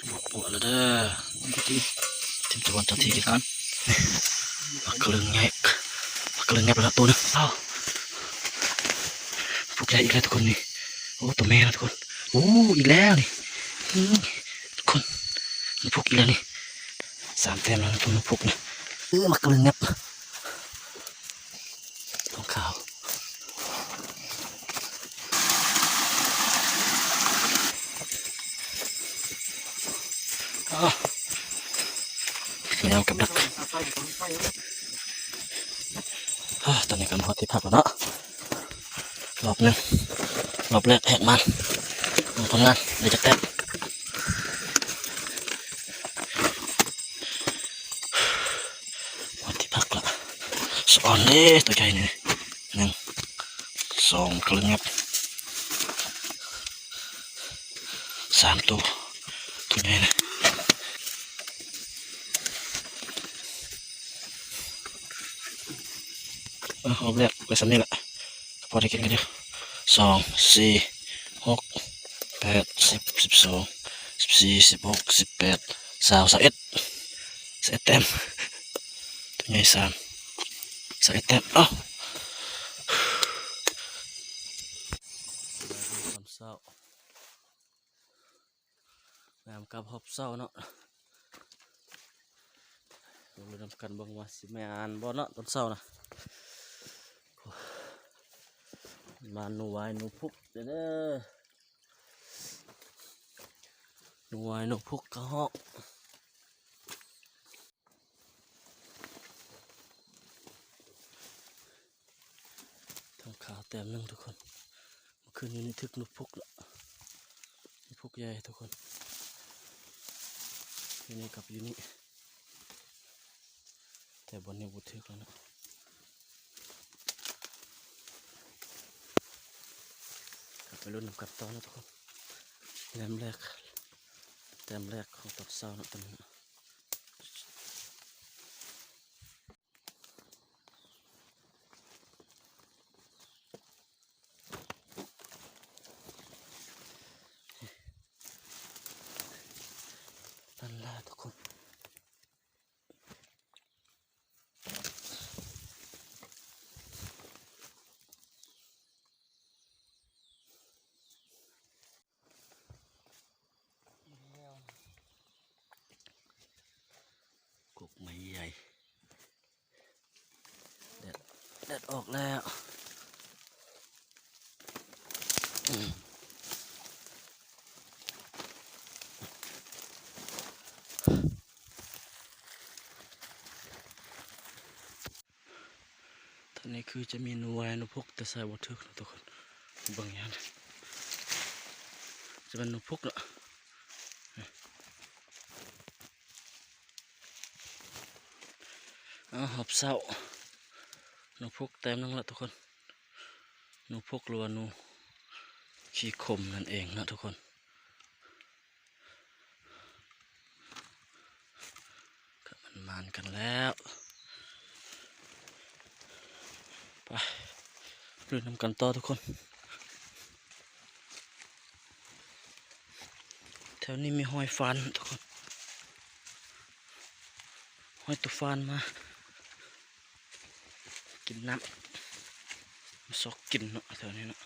ບຸກປົວແລ້ວເດີ ທີມຕາເວັນເຈົ້າທີ່ກິນອາຫານ ໝາກກະເລີງແງບ ໝາກກະເລີງແງບແລ້ວໂຕໜຶ່ງ ອ້າວ ພຸກໃຫຍ່ອີກແລ້ວທຸກຄົນນີ້ ໂອ້ ໂຕແມ່ນະທຸກຄົນ ໂອ້ ອີກແລ້ວນີ້ ນີ້ທຸກຄົນ ມັນພຸກອີກແລ້ວນີ້ ສາມແຕ້ມແລ້ວນະທຸກຄົນ ມັນພຸກນະ ເອີ ໝາກກະເລີງແງບ. ຂອງຂາວ ອ້າວ ແນວກັບດັກ ອ້າວ ຕອນນີ້ກໍມາຮອດທີ່ພັກແລ້ວເນາະ ຮອບໜຶ່ງ ຮອບແລກແຫກມັນ ເບິ່ງຜົນງານໄດ້ຈັກແຕ້ມ. ຮອດທີ່ພັກລະ ສະອອນເດ້ ໂຕໃຫຍ່ນີ້ ໜຶ່ງ ສອງ ກະເລີງແງບ ສາມໂຕ ໂຕໃຫຍ່ນະ ເອີ ຮອບແລກໄດ້ສ່ຳນີ້ລະ ພໍໄດ້ກິນກັນຢູ່ ສອງ ສີ່ ຫົກ ແປດ ສິບ ສິບສອງ ສິບສີ່ ສິບຫົກ ສິບແປດ ຊາວ ຊາວເອັດ ຊາວເອັດແຕ້ມ ໂຕໃຫຍ່ສາມ ຊາວເອັດແຕ້ມ ເອົ້າ ຕອນເຊົ້າ ຍາມກັບຮອບເຊົ້າເນາະ ມາລຸ້ນນຳກັນເບິ່ງວ່າຊິແມ່ນບໍ່ເນາະ ຕອນເຊົ້ານະ ມາໜູວາຍໜູພຸກເດີ ໜູວາຍໜູພຸກກະຮອກ ທອງຂາວແຕ້ມໜຶ່ງທຸກຄົນ ເມື່ອຄືນນີ້ຖືກນົກພຸກລະ ນົກພຸກໃຫຍ່ທຸກຄົນ ຢູ່ນີ້ກັບຢູ່ນີ້ ແຕ່ບ່ອນນີ້ບໍ່ຖືກແລ້ວເນາະ ໄປລຸ້ນນຳກັນຕໍ່ເນາະທຸກຄົນ ແຕ້ມແລກ ແຕ້ມແລກຂອງຕອນເຊົ້າເນາະ ຕອນນີ້ເນາະ. ນັ້ນລະທຸກຄົນ ກົກໄມ້ໃຫຍ່ ແດດ ແດດອອກແລ້ວ ອືມ ຕອນນີ້ຄືຈະມີໜູວາຍໜູພຸກ ແຕ່ໃສ່ບໍ່ຖືກເນາະທຸກຄົນ ເບິ່ງຢູ່ຫັ້ນ ຈະແມ່ນໜູພຸກເນາະ ອ້າວ ຮອບເຊົ້າ ໜູພຸກແຕ້ມໜຶ່ງລະທຸກຄົນ ໜູພຸກ ຫຼືວ່າໜູຂີ້ຂົມນັ້ນເອງເນາະທຸກຄົນ. ມັນມານກັນແລ້ວ ໄປລຸ້ນນຳກັນຕໍ່ທຸກຄົນ ແຖວນີ້ມີຮອຍຟານທຸກຄົນ ຮອຍໂຕຟານມາກິນນ້ຳ ມາຊອກກິນເນາະ ແຖວນີ້ເນາະ.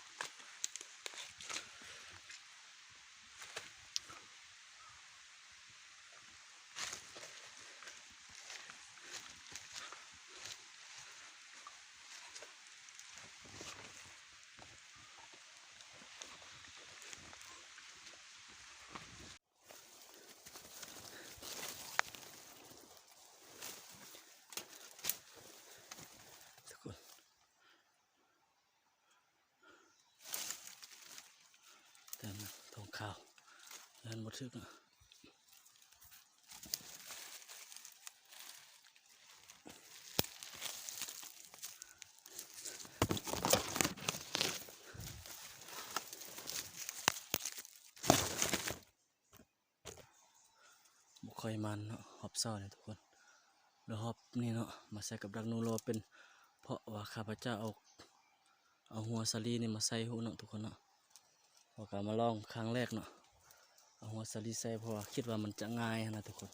ທຸກຄົນ ແຕ່ທອງຂາວຍັງບໍ່ຖືກເນາະ. ບໍ່ຄ່ອຍມັນເນາະ ຮອບເຊົ້ານີ້ທຸກຄົນ ແລ້ວຮອບນີ້ເນາະ ມາໃສ່ກັບດັກໜູ ຫຼືວ່າເປັນເພາະວ່າຂ້າພະເຈົ້າເອົາ ເອົາຫົວສາລີນີ້ມາໃສ່ຮູ້ເນາະທຸກຄົນເນາະ ເພາະກະມາລອງຄັ້ງແລກເນາະ ເອົາຫົວສາລີໃສ່ ເພາະວ່າຄິດວ່າມັນຈະງ່າຍຫັ້ນນະທຸກຄົນ,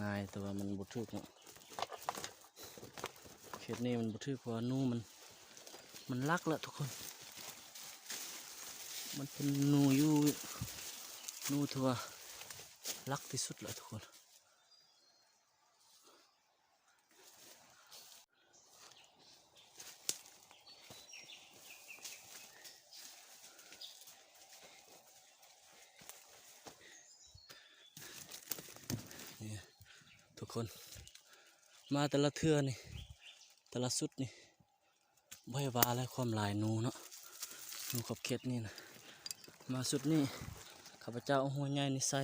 ງ່າຍ ແຕ່ວ່າມັນບໍ່ຖືກເນາະ. ເຂດນີ້ມັນບໍ່ຖືກ ເພາະວ່າໜູມັນ ມັນຫຼັກລະທຸກຄົນ, ມັນເປັນໜູຢູ່ ໜູທີ່ວ່າຫຼັກທີ່ສຸດລະທຸກຄົນ. ນີ້ທຸກຄົນ ມາແຕ່ລະເທື່ອນີ້ ແຕ່ລະຊຸດນີ້ ບໍ່ໃຫ້ວ່າແລ້ວ ຄວາມຫຼາຍໜູເນາະ, ໜູຂອບເຂດນີ້ນະ. ມາຊຸດນີ້ ຂ້າພະເຈົ້າເອົາຫົວໃຫຍ່ນີ້ໃສ່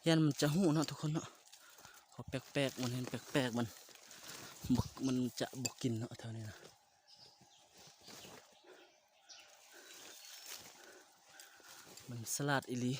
ຢ້ານມັນຈະຮູ້ເນາະທຸກຄົນເນາະ, ເພາະແປກໆ ມັນເຫັນແປກໆ ມັນ ມັນຈະບໍ່ກິນເນາະແຖວນີ້ນະ. ມັນສະຫຼາດອີ່ຫຼີ.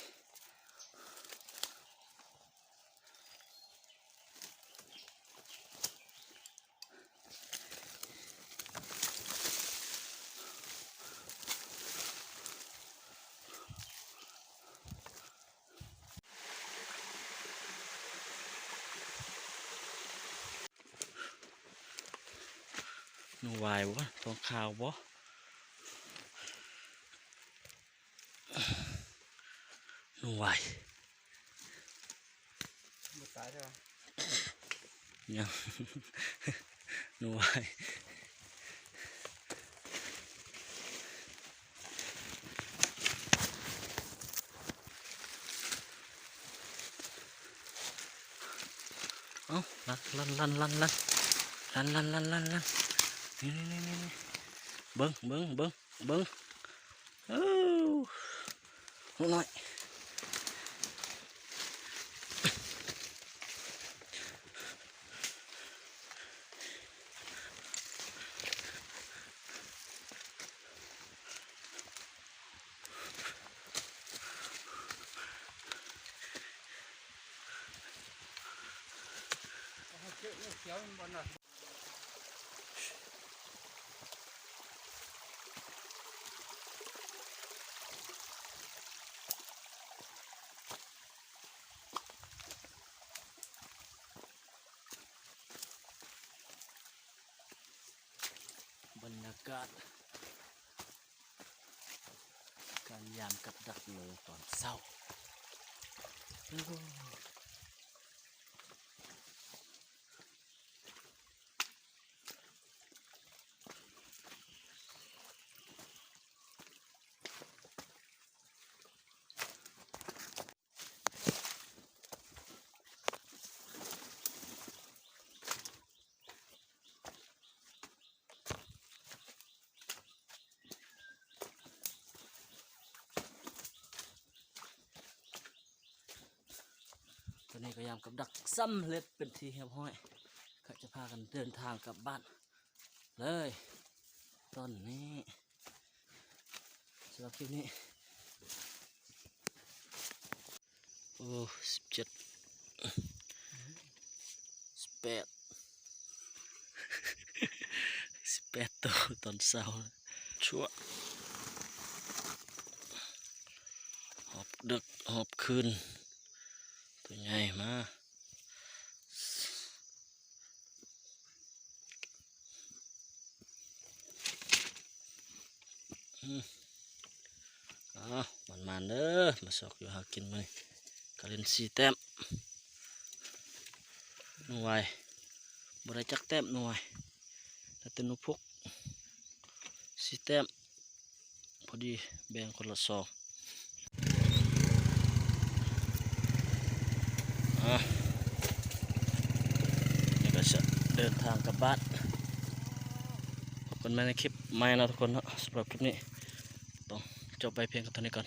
ໜູຫວາຍບໍ່? ທອງຂາວບໍ່? ໜູຫວາຍ ບໍ່ຕາຍເດີ. ຍັງ ໜູຫວາຍ. ເອົ້າ ລັນ ລັນ ລັນ ລັນ ລັນ ລັນ ລັນ ລັນ ລັນ ນີ້ ນີ້ ນີ້ ນີ້ ເບິ່ງ ເບິ່ງ ເບິ່ງ ເບິ່ງ ເອີ ໜູນ້ອຍ. ບັນຍາກາດການຍາມກັບດັກໜູຕອນເຊົ້າ. ຕອນນີ້ກໍຍາມກັບດັກສຳເລັດເປັນທີ່ຮຽບຮ້ອຍ, ກໍຈະພາກັນເດີນທາງກັບບ້ານເລີຍຕອນນີ້. ສຳລັບຄລິບນີ້ ໂອ້ ສິບເຈັດ ສິບແປດ ສິບແປດໂຕຕອນເຊົ້າ. ຊົ່ວ ຮອບດຶກຮອບຄືນ ໂຕໃຫຍ່ມາ. ອືມ ອ້າວ ໝານໆເດີ ມາຊອກຢູ່ຫາກິນມື້ນີ້ ກະເລັນສີ່ແຕ້ມ. ໜູຫວາຍ ບໍ່ໄດ້ຈັກແຕ້ມ ໜູຫວາຍ ໄດ້ແຕ່ໜູພຸກ ສີ່ແຕ້ມ. ພໍດີແບ່ງຄົນລະສອງ. ອ່າ ນີ້ກໍຈະເດີນທາງກັບບ້ານ. ພົບກັນໃໝ່ໃນຄລິບໃໝ່ເນາະທຸກຄົນເນາະ. ສຳລັບຄລິບນີ້ຕ້ອງຈົບໄວ້ພຽງເທົ່ານີ້ກ່ອນ.